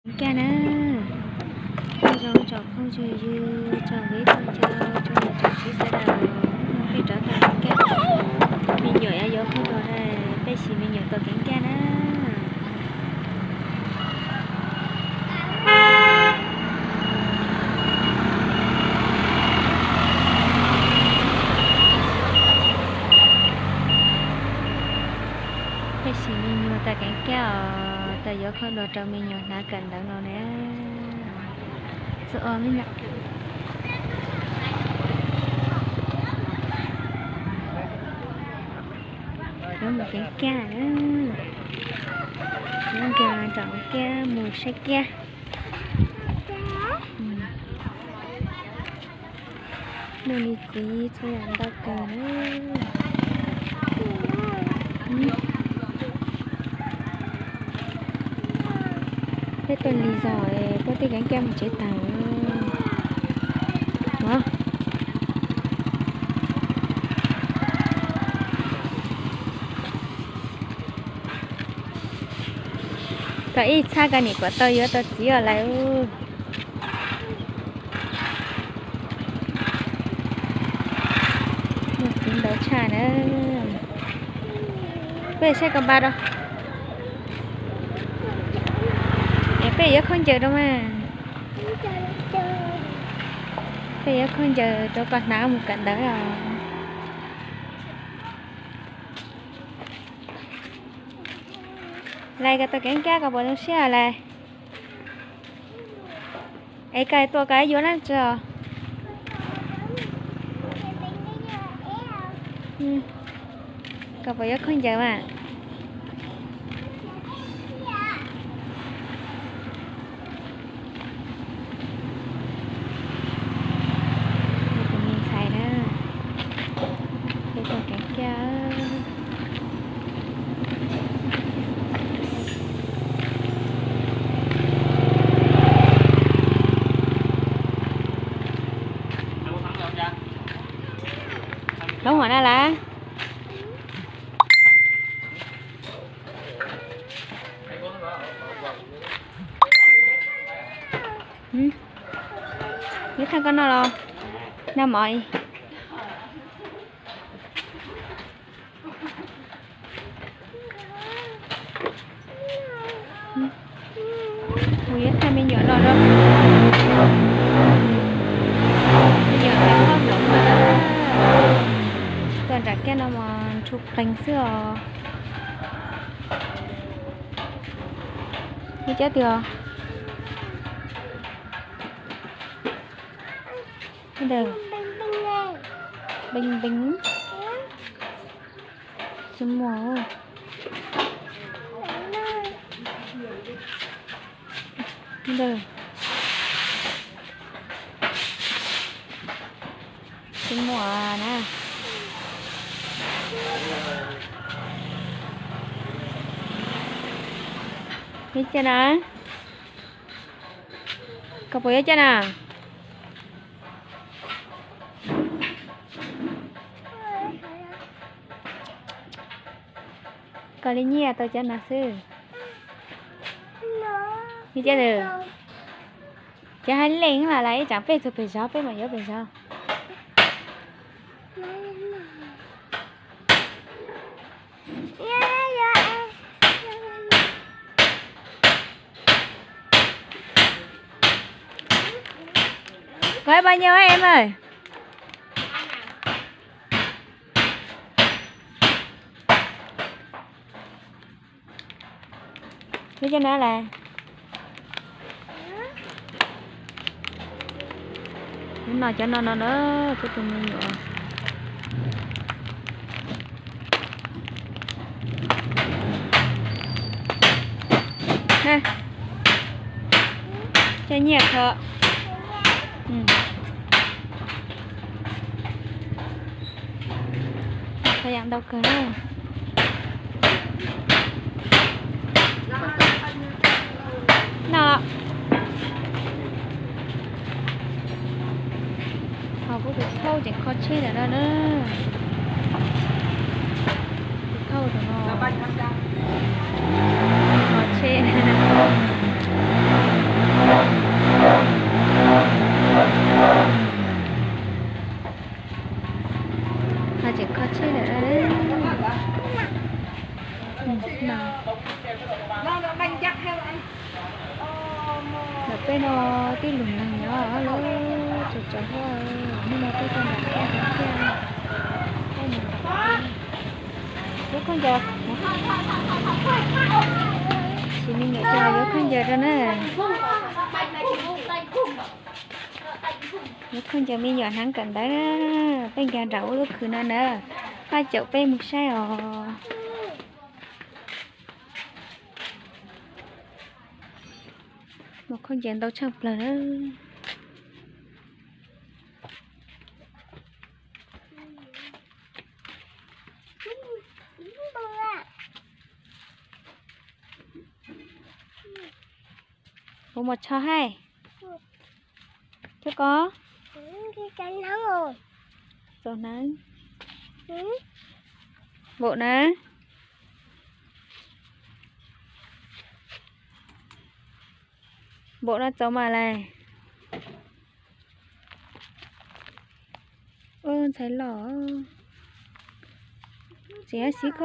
Kev kaj na, nyob zoo tsoom phooj tsoom ywg, tsoom viv tsoom ncaus, tsoom niam tsoom txiv sawv daws, peb rov tau kev kaj. Me nyuam yuav yuav phooj dua na, peb sim me nyuam tau kev kaj na. Peb sim me nyuam tau kev kaj os, tau yuav phooj dua rau me nyuam hnav kawm ntawv no na. Txu o me nyuam. Yuav mus kev kaj na. Yuav nkag nram kiab mus saib kiab. Nuj Lis txiv txhua yam ntau kawg na. Peb tuaj lig zog, puab tej kev kaj mus tsev taag. Kom ib txhab koj nim kom tau yuav tau txiv os lawm. Muaj txiv ntau tshaj na. Peb saib koj npaj rau. Es peb yuav khaub ncaws rau mas. Peb yuav khaub ncaws rau koj hnav mus kawm ntawv os. Lais, koj tau kev kaj koj puas zoo siab lais? Es koj tuaj koj yuav dlaab tsi os? Koj puas yuav khaub ncaws mas? Tus me ntxhais na, peb tau kev kaj. Hloov hua na lawm. Yuav thaj koj noj los? Noj mov. Kuv yuav thaj me nyuam noj rau. Me nyuam noj hlob nloov mas. Tuaj nram kiab no mas nrhu qees xwb os. Ib cab twg os? Npees npees. Tsis muaj. Npees. Tsis muaj na. Ib cab na. Koj puas yuav cab na? Koj li nyiaj tau cab no xwb. Ib cab twg? Cab hab leej los lawm, ib tsam peb txug pem zog peb mam yuav pem zog. Có bao nhiêu hả em ơi? Ib cab na lais. Cov no, cov no no na, peb tus me nyuam. Coj nyiaj kho. Kho yam ntau kawg na. No. Ho kuv tus thauj tseem kho tsheb ntawm no na. Tus thauj tus no kho tsheb. Peb no tib lub neeg nyob lawm, tsaus tsaus huab, hnub no peb tuaj nram teb thiab, peb mus nram teb. Yuav khaub ncaws, tsis me nyuam ces yuav khaub ncaws rau na. Yuav khaub ncaws me nyuam hnav kawm ntawv na. Peb nkag nram ub lub khw no na, pab caum peb mus saib os. Muaj khaub ncaws ntau tshaj plaws na. Puas muaj tsho hais? Cov ko, txaus hnav. Npaum na, npaum no txaus mas lais. Ntxhais los, txiv xib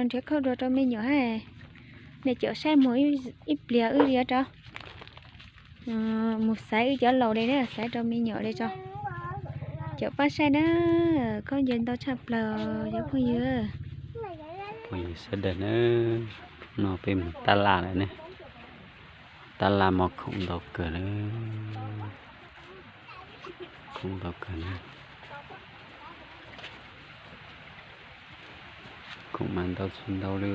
nrhiav khaub dua rau me nyuam hais. Nej caum saib mus ib pliag wb yuav rau mus xaiv wb cov laus li na, xaiv rau me nyuam li tso. Caum pab saib na, khaub ncaws ntau tshaj plaws cov phooj ywg. Phooj ywg sawv daws na, no peb mus tab laj lawm ne. Tab laj mas khoom ntau kawg na. Khoom ntau kawg na. Khoom mas ntau tsis ntau li,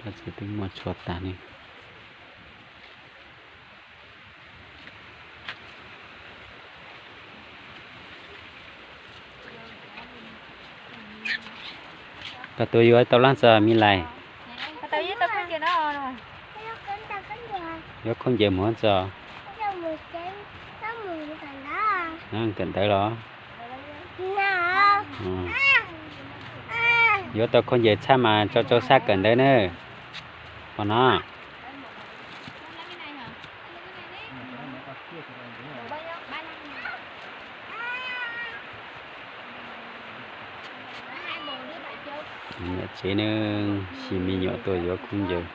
dab tsi twb muaj tshua tag li. Koj tuaj yuav tau lab txog mi lais? Yuav khaub ncaws mus txog. Kawm ntawv los? Yuav tau khaub ncaws txhab mas tso rau sab kawm ntawv na. Qhov no. Niam tsev ne, xyov me nyuam tuaj yuav khaub ncaws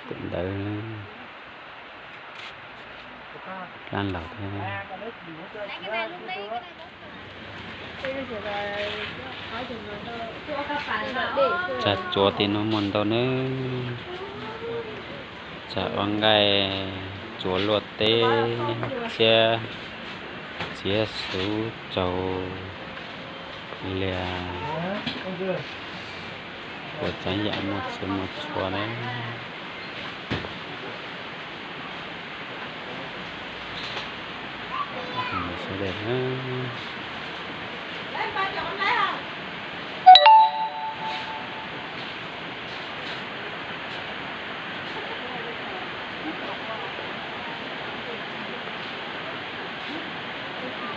kawm ntawv. Dab laug thiab. Tsag tsuav tim no muaj ntau nawb. Tsag ua nqaij, tsuav luaj teb, txiab, txiav xuv, tsaug, liag, puas tsav yam muaj txhua muaj txhua nawb.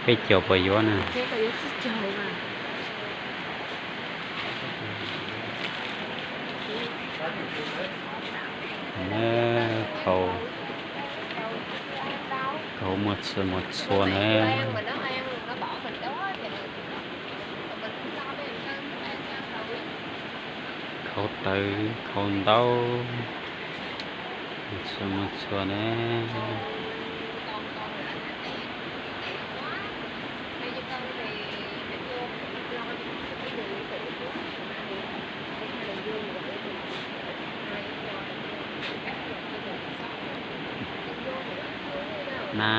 Peb caug puas yuav na? Khau, khau muaj txhua muaj txhua na. Khau tawv, khau ntaub, muaj txhua muaj txhua na. Na,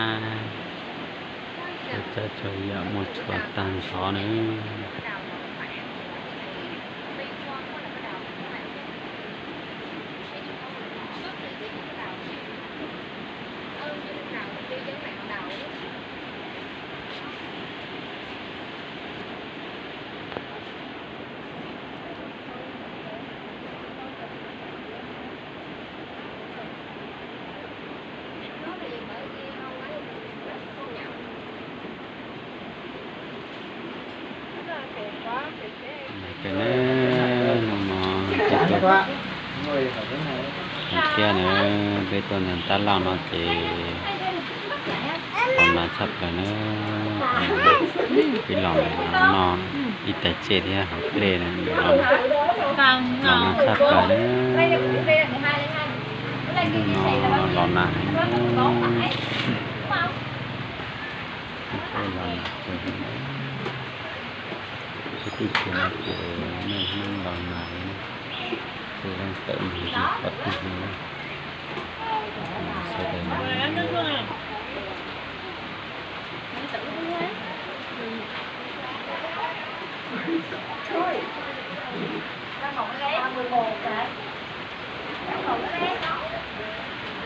txhua tsav txhua yam muaj txhua tag nrho na. Ces no peb tuaj, thiab na, peb tuaj ntawm tab laj no ces qhov no tshaj plaws na, peb los ntawm no noj ib tais tsiaj thiab haus dej na, los no tshaj plaws na. Hnub no los nag heev, los nag kawg li. Tib tug no ces niaj hnub los nag li, tus leej tawm mus yig qhov twg li na. Sawv daws na.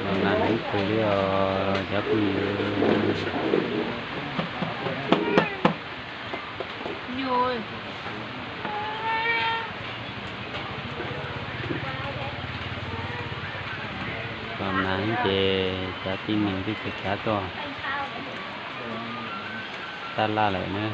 Los nag heev kawg li os cov phooj ywg. Los nag heev ces cov tib neeg twb tsis kam tuaj tab laj lawm na.